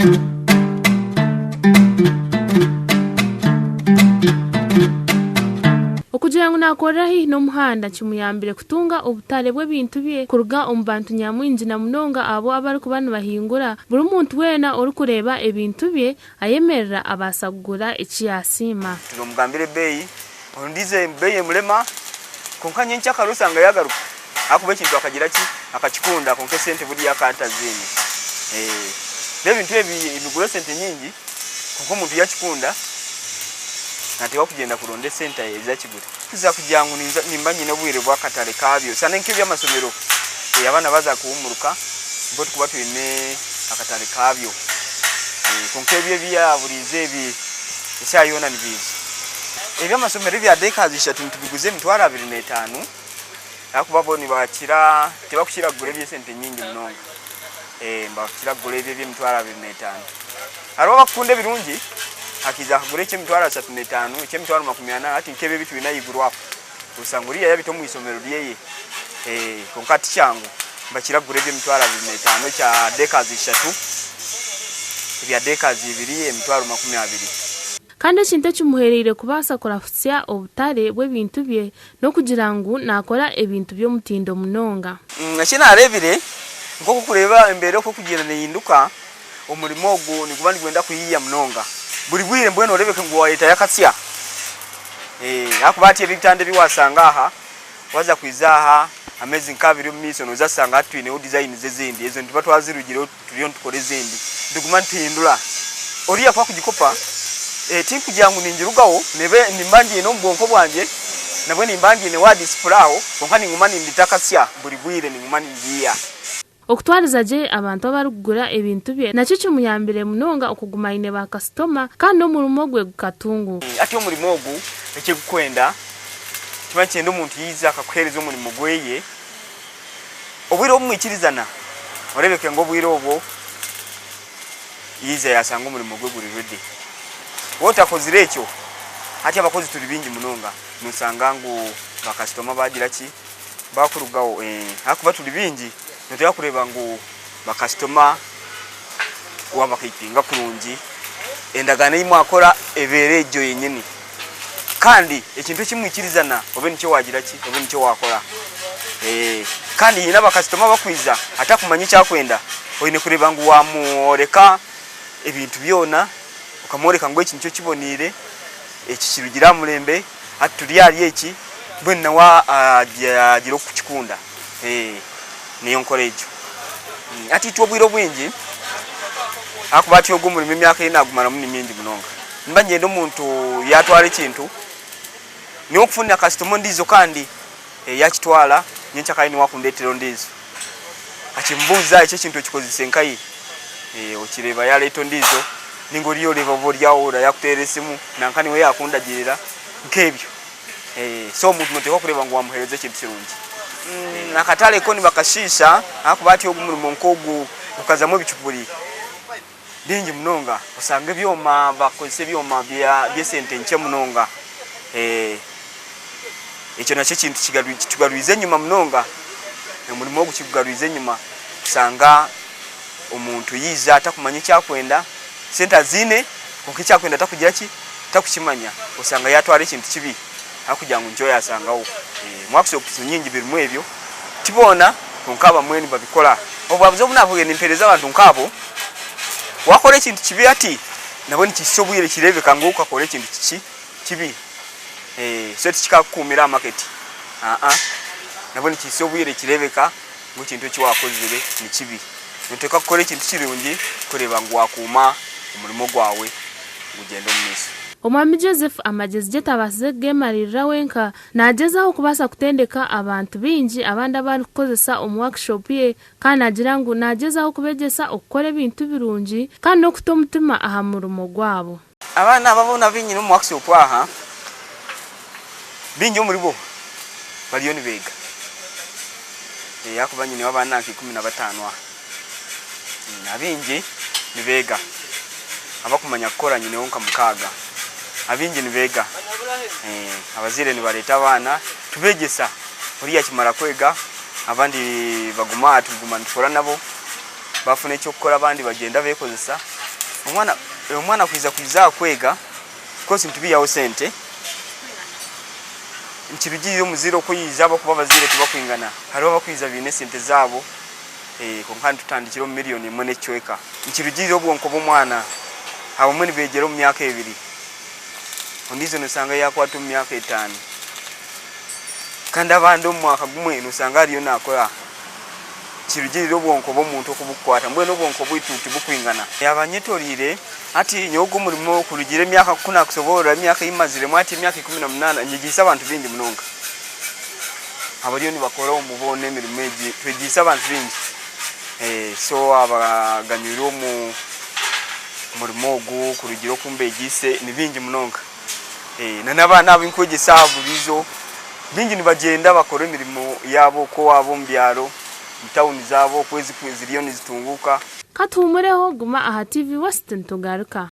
Okugira ngu naakorera haihi n'omuhanda kimuyambire kutunga obutare bw'ebintu bye kuruga omu bantu nyamwingi na munonga abo abarikuba nibahingura. Buri muntu weena orikureeba ebintu bye ayemerera abaasa kugura eki yaasiima. Tibamugambira ebeeyi, ondiijo ebeeyi emurema, kwonka nyenkyakare osanga yaagaruka ahakuba ekintu akagira ki? Akakikunda kwonka esente buriya akaba ataziine. N'ebintu ebi nibigura esente nyingi kwonka omuntu yaakikunda naateekwa kugyenda kuronda esente ezi akigure. Kuza kugira ngu nimba nyine obwire bw'akatare kaabyo shana nk'eby'amasomero abaana baaza kuhuumuruka nibwo turikuba twine akatare kaabyo kwonka ebyo ebya buriijo ebi eshaaha yoona nibiija. Eby'amasomero ebya deekazi ishatu nitubiguza emitwaro 25 ahakuba bo nibakira tibakukira kugura eby'esente nyingi munonga nibakira kugura ebyo eby'emitwaro 25. Hariho abakukunda ebirungi akaija akagura eky'emitwaro 35, eky'emitwaro 40 hati nk'ebi ebi twine ahaiguru aho osanga oriya yabita omu ishomero ryeye kwonka tikyangu nibakira kugura eby'emitwaro 25 ekya deekazi ishatu, ebya deekazi ibiri emitwaro 20. Kandi ekintu ekimuhwereire kubaasa kurahutsya obutare bw'ebintu bye n'okugira ngu naakora ebintu by'omutindo munonga. Eki naareebire, nk'oku orikureeba embeera oku erikugyenda neehinduka, omurimo ogu niguba nigwenda kuhiiya munonga. Buri bwire mbwenu oreebeke ngu waayetayo akatsya. Ahakuba hati ebi ebitanda ebi waashanga aha, waaza kwija aha ameezi nk'abiri omu maisho nooza kushanga hati twineho designs ezindi. Ezo nituba twazirugireho. Turiyo nitukora ezindi, nituguma nituhindura. Oriya ku akugikopa, tinkugira ngu ningirugaho, nebe nimba ngiine omu bwonko bwangye, nabwe nimba ngiine wa disipura aho, kwonka ninguma nindita akasya buri bwire ninguma ningiiha. Okutwariza gye abantu abarikugura ebintu bye nakyo kimuyambire munonga okuguma aine ba kasitoma kandi n'omurimo gwe gukatunguuka. Hati omurimo ogu eki gurikwenda, nikiba nikyenda omuntu yaija akakuheereza omurimo gweye, Obwire obu mwikirizana, orebeke ngu obwire obwo yaija yashanga omurimo gwe guri ready. Waaba otakozire ekyo, hati abakozi turi baingi munonga, noshanga ngu ba kasitoma bagira ki, bakurugaho ahakuba turi baingi notera kureeba ngu ba kasitoma wabakipinga kurungi, endagaano ei mwakora ebeere egyo yenyini. Kandi ekintu eki mwikirizana obe nikyo waagira ki? Obe nikyo waakora. Kandi haine abakasitoma abakwija atakumanya eki akwenda, oine kureeba ngu waamworeka ebintu byona, okamworeka ngu eki nikyo kiboneire, eki kirugire aha murembe, hati turi ahari eki, mbwenu nawe agire okukikunda. Niyo nkora egyo. Hati itwe obwire obwingi, ahakuba hati ogu omurimo emyaka ei naagumaramu ni mingi munonga. Nimba niinyenda omuntu yaatwara ekintu, nyowe kufuna kasitoma ondiijo kandi yaakitwara, nyencakare niwe akundeetera ondiijo. Akimbuuza eki ekintu okikozeise nkahi? Okireeba yaareeta ondiijo nainga oriya oreeba oba ori aho yaakuteerera esimu nanka niwe yaakundagirira nk'ebyo. So omuntu nooteekwa kureeba ngu waamuheereza ekintu kirungi. Akatare ko nibakashiisha ahakuba hati ogu omurimo nk'ogu gukazamu ebicupuri. Bingi munonga osanga ebyoma bakukozesa ebyoma by'esente nkye munonga. Ekyo nakyo ekintu kitugarwize enyima munonga, omurimo ogu kigugarwize enyima kushanga omuntu yaija atakumanya eki arikwenda, sente aziine kwonka eki arikwenda takugira ki, takukimanya osanga yaatwara ekintu kibi ahabw'okugira ngu nikyo yaasangaho. Workshops nyingi birimu ebyo, ti boona kwonka abamwe nibabikora. Obuhabuzi obu naahuuriire nimpeereza abantu nk'abo, waakora ekintu kibi hati, nabwo nikihitsya obwire kireebeka ngu okakora ekintu kiki kibi. So tikikaakukuumira aha maketi, aa, nabwo nikihitsya obwire kireebeka ngu ekintu eki waakozire ni kibi. Nooteekwa kukora ekintu kirungi kureeba ngu waakuuma omurimo gwawe gugyende omu maisho. Omwami Joseph amagyezi gye tabaasize kugeemariirira wenka, Naagyezaho kubaasa kutendeka abantu baingi abandi abu arikukozesa omu workshop ye kandi naagira ngu naagyezaho kubeegyesa okukora ebintu birungi kandi n'okuta omutima aha murimo gwabo. Abaana aba boona abu nyine omu workshop aha, baingi omuribo bariyo nibeega. Ahakuba nyineho abaana nka 15 aha. Abaingi nibeega, abakumanya kukora nyineho nka mukaaga. Abaingi nibeega, abazaire nibareeta abaana tubeegyesa, oriya akimara kwega abandi baguma aha tuguma nitukora nabo, baafuna eky'okukora abandi bagyenda beekozesa. Omwana omwana kwija kwija aha kwega of course nitubiihaho sente, nikirugiirira omuzaire oku yaija ahabw'okuba abazaire tibakwingana. Hariho abakwija baine esente zaabo kwonka nitutandikira omu miriyoni emwe n'ekicweka. Nikirugiirira obwonko bw'omwana, abamwe nibeegyera omu myaka ebiri, ondiijo noshanga yaakwata omu myaka etaano kandi abandi omu mwaka gumwe noshanga ariyo naakora. Kirugirira obwonko bw'omuntu oku bukukwata. Mbwenu obwonko bwaitu tibukwingana. Yaaba anyetoreire ati, Nyowe ogu omurimo kurugiirira emyaka ku naakushoboorora emyaka ei mmaziremu hati emyaka 18, nyegyeise abantu baingi munonga abariyo nibakora omu boona emirimo egi. Twegyeise abantu baingi. So abaganyweire omu murimo ogu kurugiirira oku mbeegyeise ni baingi munonga. N'abaana abu nkwegyesa aha buriijo, baingi nibagyenda bakora emirimo yaabo okwo owaabo omu byaro, omu tawuni zaabo oku ziriyo nizitunguuka. Ka tuhumureho, guma aha TV West nitugaruka.